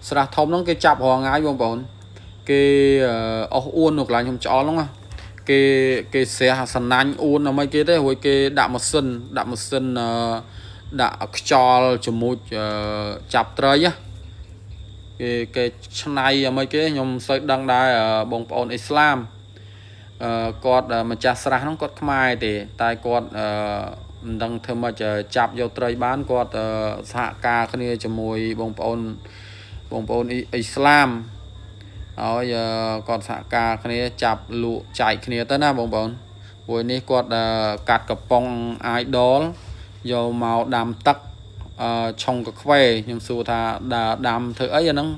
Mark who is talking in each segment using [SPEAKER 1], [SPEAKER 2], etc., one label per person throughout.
[SPEAKER 1] ស្រះធំហ្នឹងគេចាប់រាល់ថ្ងៃបងប្អូនគេអស់អួននៅកន្លែងខ្ញុំឆ្អល់ហ្នឹងណាគេគេស្រះសណាញ់អួនអ្វីគេទេរួចគេដាក់ម៉ាស៊ីនដាក់ម៉ាស៊ីនដាក់ខ្យល់ជាមួយចាប់ត្រីណាគេគេឆ្នៃអ្វីគេខ្ញុំមិនសូវដឹងដែរបងប្អូនអ៊ីស្លាមអឺគាត់ម្ចាស់ស្រះហ្នឹងគាត់ខ្មែរទេតែគាត់អឺមិនដឹងធ្វើម៉េចចាប់យកត្រីបានគាត់សហការគ្នាជាមួយបងប្អូនបងប្អូនអ៊ីស្លាមហើយគាត់សហការគ្នាចាប់លក់ចែកគ្នាទៅណាបងប្អូនព្រោះនេះគាត់កាត់កំប៉ុង idol យកមកដាំទឹកឆុងកាខ្វេខ្ញុំសួរថាដាំធ្វើអីអាហ្នឹង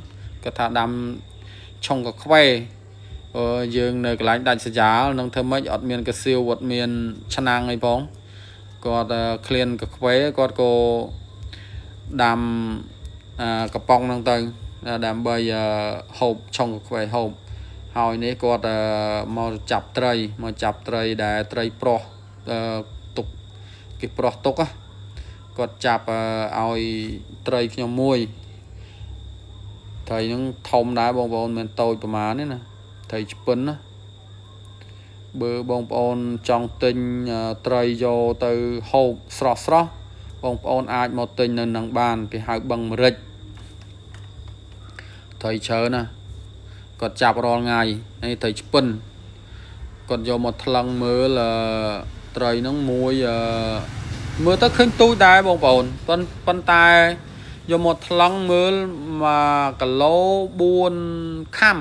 [SPEAKER 1] គាត់ថាដាំឆុងកាខ្វេយើងនៅកន្លែងដាច់សយ៉ាលនឹងធ្វើម៉េចអត់មានកសៀវអត់មានឆ្នាំងអីផងគាត់ក្លៀនកាខ្វេគាត់ក៏ដាំកំប៉ុងហ្នឹងទៅដើម្បីហូបឆុងកាខ្វេហូបហើយនេះគាត់មកចាប់ត្រីមកចាប់ត្រីដែលត្រីប្រុសទុកគេប្រុសទុកគាត់ចាប់ឲ្យត្រីខ្ញុំមួយត្រីហ្នឹងធំដែរបងប្អូនមិនតូចប្រហែលទេណាត្រីឆ្ពិនណាបើបងប្អូនចង់ទិញត្រីយកទៅហូបស្រស់ស្រស់បងប្អូនអាចមកទិញនៅនឹងបានគេហៅបឹងម្រិចត្រីច្រើនណាគាត់ចាប់រាល់ថ្ងៃនេះត្រីឆ្ពិនគាត់យកមកថ្លឹងមើលត្រីហ្នឹងមួយមើលទៅឃើញទូចដែរបងប្អូនប៉ុន្តែយកមកថ្លឹងមើល1គីឡូ4ខាំ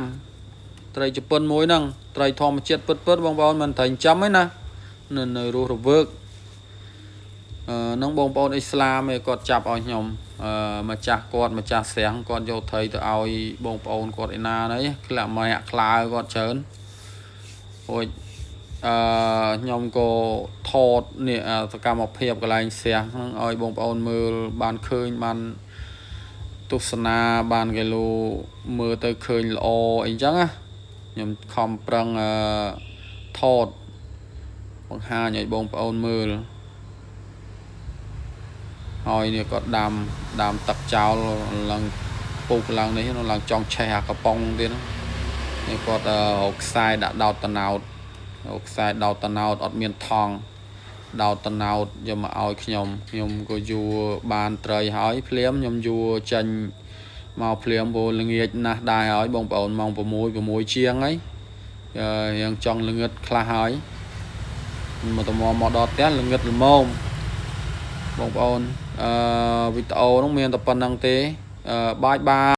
[SPEAKER 1] ត្រីជប៉ុនមួយហ្នឹងត្រីធម្មជាតិពិតពិតបងប្អូនមិនត្រីចិញ្ចឹមទេណានៅនៅរស់រវើកអឺនឹងបងប្អូនអ៊ីស្លាមឯងគាត់ចាប់ឲ្យខ្ញុំអឺម្ចាស់គាត់ម្ចាស់ស្រាំងគាត់យកត្រីទៅឲ្យបងប្អូនគាត់ឯណានេះក្លាក់ម៉ែក្លាគាត់ច្រើនរួចអឺខ្ញុំក៏ថតនេះសកម្មភាពកន្លែងស្រះហ្នឹងឲ្យបងប្អូនមើលបានឃើញបានទស្សនាបានគីឡូមើលទៅឃើញល្អអីចឹងណាខ្ញុំខំប្រឹងអឺថតបង្ហាញឲ្យបងប្អូនមើលហើយនេះក៏ដាំដាំទឹកចោលឡើងពុះឡើងនេះឡើងចង់ឆេះអាកំប៉ុងទៀតនេះគាត់រកខ្សែដាក់ដោតតណោតរកខ្សែដោតតណោតអត់មានថងដោតតណោតយកមកឲ្យខ្ញុំខ្ញុំក៏យួរបានត្រីហើយភ្លាមខ្ញុំយួរចេញមកភ្លាមព្រោះល្ងាចណាស់ដែរហើយបងប្អូនម៉ោង6 6ជាងហើយរៀងចង់ល្ងឹតខ្លះហើយមកតមកដល់ផ្ទះល្ងឹតល្មមបងប្អូនអឺវីដេអូនោះមានតែប៉ុណ្្នឹងទេអឺបាយបាយ។